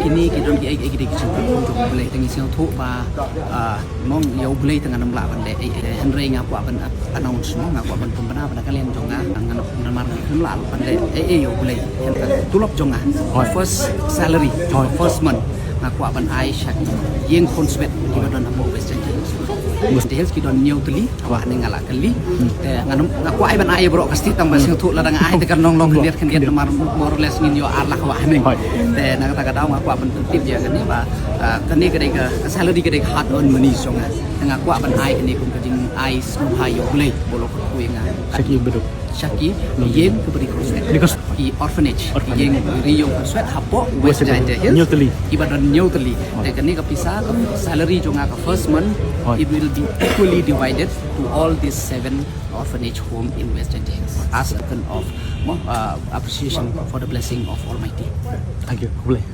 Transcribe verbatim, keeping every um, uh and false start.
Kine ki don ki ei ei ki dei ki jingpynpaw jong U Blei, te ngi sngewthuh ba, ah, mong ïa U Blei te ngan ym lah ban leh ei ei, hynrei nga kwah ban announce, mong nga kwah ban pynbna ba na ka liang jong nga, nga namar nga ym lah ban leh ei ei ïa U Blei. Hynrei ka tulop jong nga, first salary, first month, nga kwah ban ai sha ki ïing khun swet kiba don hapoh West Jaintia Hills. West Jaintia Hills ki don hynñiew tylli, wah ne nga la kylli. Te nga, nga kwah ai ban ai baroh ka state tang ba sngewthuh lada nga ai te kan long long khyndiat khyndiat, namar more or less ngin ïoh ar lak wah ne. Te na kata ka daw nga kwah ban pyntip ïa kane ba, ah, kane ka dei ka salary, ka dei ka hard earned money jong nga. Te nga kwah ban ai kane kum ka jingai sngewbha ïa U Blei, bolo ka kui nga. Sha ki ïing bad sha ki ïing kiba ri khun swet. Ki orphanage, ïing ri ïong khun swet hapoh West Jaintia Hills. Hynñiew tylli. Kiba don hynñiew tylli. Te kane ka pisa, ka salary jong nga ka first month, it will be equally divided to all these seven orphanage home in West Jaintia Hills as a token of, mo, uh, appreciation for the blessing of Almighty. Thank you. Khublei.